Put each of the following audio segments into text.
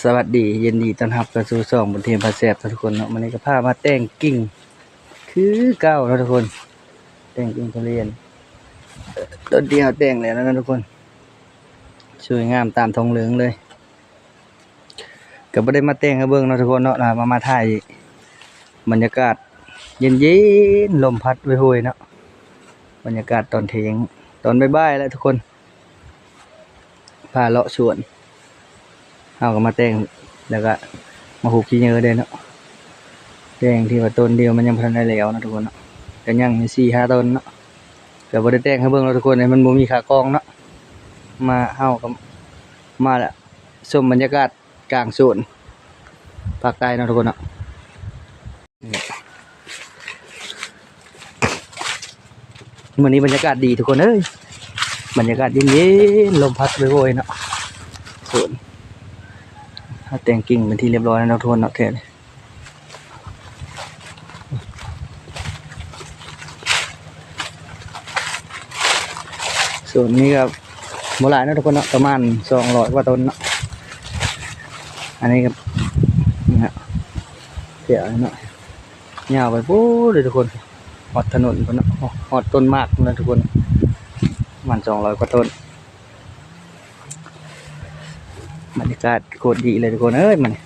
ສະຫວັດດີ ຍິນດີຕ້ອນຮັບເຂົ້າສູ່ຊ່ອງບຸນເທມພາແຊບທຸກຄົນເນາະ. ມື້ນີ້ກໍພາມາແຕ່ງກິ່ງຄືເກົ່າເນາະທຸກຄົນ, ແຕ່ງກິ່ງທຸລຽນ ຕົ້ນທີ່ເຮົາແຕ່ງແລ້ວນະທຸກຄົນ, ສວຍງາມຕາມທ້ອງເຫຼືອງເລີຍ. ກໍບໍ່ໄດ້ມາແຕ່ງໃຫ້ເບິ່ງເນາະທຸກຄົນເນາະ, ມາ ມາຖ່າຍບັນຍາກາດເຢັນໆ ລົມພັດໂຫຍໆເນາະ, ບັນຍາກາດຕອນເທີ່ຍງ ຕອນບ່າຍໆແຫຼະທຸກຄົນ. ພາເລາະສວນ ເຮົາກໍມາແຕ່ງ ແລ້ວກໍມາຫຸບຂີ້ເຫຍື້ອເດ້ເນາະ. ແຕ່ງທີ່ວ່າຕົ້ນດຽວມັນຍັງບໍ່ທັນໄດ້ແລ້ວເນາະທຸກຄົນເນາະ, ກໍຍັງມີສີ່ຫ້າຕົ້ນເນາະ. ກໍບໍ່ໄດ້ແຕ່ງໃຫ້ເບິ່ງເນາະທຸກຄົນ, ມັນບໍ່ມີຂາກອງເນາະ. ມາ ເຮົາກໍມາລະ ຊົມບັນຍາກາດກາງສວນພາກໃຕ້ເນາະທຸກຄົນເນາະ. ມື້ນີ້ບັນຍາກາດດີທຸກຄົນເອີຍ, ບັນຍາກາດເຢັນໆ ລົມພັດໂຫຍໆເນາະ. ສວນ ເຮົາແຕ່ງກິ່ງເປັນທີ່ຮຽບຮ້ອຍແລ້ວເນາະທຸກຄົນເນາະ. ແຖວນີ້ ສວນນີ້ກໍບໍ່ຫຼາຍເນາະທຸກຄົນເນາະ, ປະມານສອງຮ້ອຍກວ່າຕົ້ນເນາະ. ອັນນີ້ກໍ ນີ້ນະ ແຖວນີ້ເນາະ ຍາວໄປພຸ້ນເລີຍທຸກຄົນ, ຮອດຖະໜົນພຸ້ນເນາະ, ຮອດຕົ້ນໝາກພຸ້ນນະທຸກຄົນ, ປະມານສອງຮ້ອຍກວ່າຕົ້ນ. ບັນຍາກາດໂຄດດີເລີຍທຸກຄົນເອີຍ, ມື້ນີ້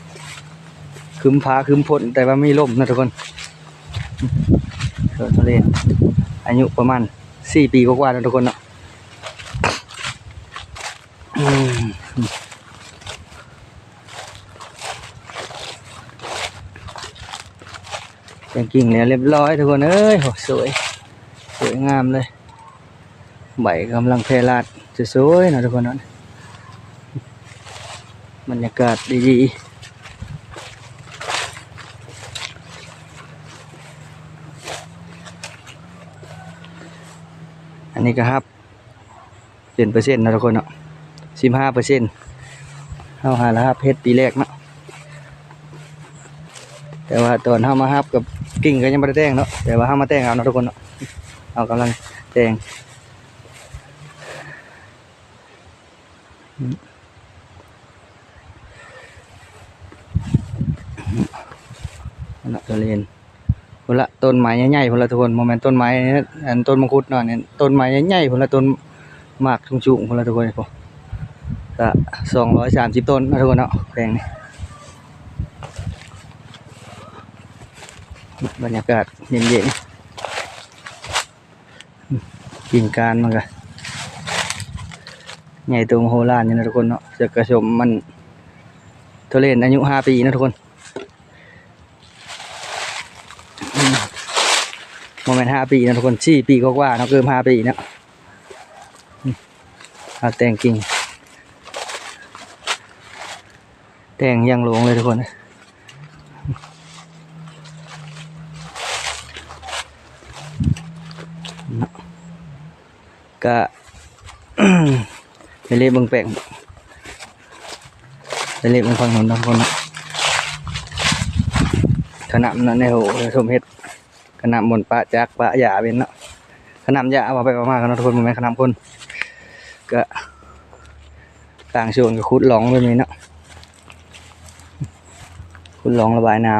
ຄຶ້ມຟ້າຄຶ້ມຝົນ ແຕ່ວ່າມີລົມນະທຸກຄົນ. ສວນທຸລຽນ ອາຍຸປະມານສີ່ປີກວ່າໆນະທຸກຄົນເນາະ. ອືມ ແຕ່ງກິ່ງແລ້ວຮຽບຮ້ອຍທຸກຄົນເອີຍ. ໂອ້ ສວຍ ສວຍງາມເລີຍ, ໃບກຳລັງແຜ່ລາດສວຍໆເນາະທຸກຄົນເນາະ. ບັນຍາກາດດີໆ. ອັນນີ້ກໍຮັບ ເປັນເປີເຊັນເນາະທຸກຄົນເນາະ, ສິບຫ້າເປີເຊັນ. ເຮົາຫາລະຮັບເຮັດປີແລກເນາະ, ແຕ່ວ່າຕອນເຮົາມາຮັບກັບກິ່ງກໍຍັງບໍ່ໄດ້ແຕ່ງເນາະ, ແຕ່ວ່າເຮົາມາແຕ່ງເອົາເນາະທຸກຄົນເນາະ. ເຮົາກຳລັງແຕ່ງ ເນາະ ທຸລຽນ ພຸ້ນລະ ຕົ້ນໄມ້ໃຫຍ່ໆພຸ້ນລະທຸກຄົນ, ບໍ່ແມ່ນຕົ້ນໄມ້ ອັນ ຕົ້ນມັງຄຸດເນາະ, ອັນນີ້ຕົ້ນໄມ້ໃຫຍ່ໆພຸ້ນລະ, ຕົ້ນໝາກສູງໆພຸ້ນລະທຸກຄົນ. ພຸ້ນ ກະສອງຮ້ອຍສາມສິບຕົ້ນເນາະທຸກຄົນເນາະ ແປງນີ້. ບັນຍາກາດເຢັນໆ. ກິ່ງກ້ານມັນກະໃຫຍ່ໂຕມະໂຫລານຢູ່ນະທຸກຄົນເນາະ. ຈະກະຊົມມັນ ທຸລຽນອາຍຸຫ້າປີນະທຸກຄົນ, ບໍ່ແມ່ນຫ້າປີນະທຸກຄົນ, ສີ່ປີກວ່າໆເນາະ, ເກືອບຫ້າປີເນາະ. ເຮົາແຕ່ງກິ່ງ ແຕ່ງຢ່າງຫຼວງເລີຍທຸກຄົນ. ກະໄປເລະເບິ່ງແປງ ໄປເລະເບິ່ງຝັ່ງໂນ້ນນຳຄົນເນາະ. ຂະໜາດນັ້ນແຫຼະ ໂຫ ສົມເຮັດ ຂະໜາດໝົນປະຈັກປະຢາເປັນເນາະ, ຂະໜາດຢາເວົ້າໄປເວົ້າມາເນາະທຸກຄົນ, ບໍ່ແມ່ນຂະໜາດຄົນ. ກະ ກາງສວນກໍຂຸດຮ່ອງແບບນີ້ເນາະ, ຂຸດຮ່ອງລະບາຍນ້ຳ.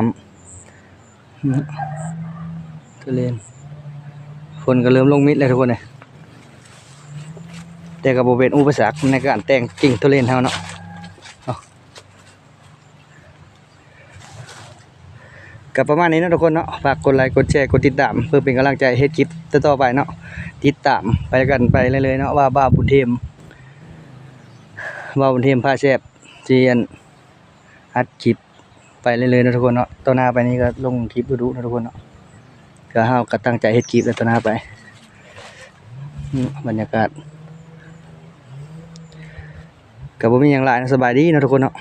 ທຸລຽນ ຝົນກໍເລີ່ມລົງມິດແລ້ວທຸກຄົນເອີຍ, ແຕ່ກໍບໍ່ເປັນອຸປະສັກໃນການແຕ່ງກິ່ງທຸລຽນເຮົາເນາະ. ກໍປະມານນີ້ເນາະທຸກຄົນເນາະ, ຝາກກົດໄລ ກົດແຊ ກົດຕິດຕາມ ເພື່ອເປັນກຳລັງໃຈເຮັດຄລິບຕໍ່ໆໄປເນາະ. ຕິດຕາມໄປກັນໄປເລື້ອຍໆເນາະ ວ່າບ່າວບຸນເທມ ບ່າວບຸນເທມພາແຊບ ຊິອັນ ອັດຄລິບໄປເລື້ອຍໆເນາະທຸກຄົນເນາະ. ຕໍ່ໜ້າໄປນີ້ກໍລົງຄລິບດຸໆເນາະທຸກຄົນເນາະ, ກໍເຮົາກໍຕັ້ງໃຈເຮັດຄລິບແລ້ວຕໍ່ໜ້າໄປ. ອືມ ບັນຍາກາດກໍບໍ່ມີຫຍັງຫຼາຍເນາະ, ສະບາຍດີເນາະທຸກຄົນເນາະ.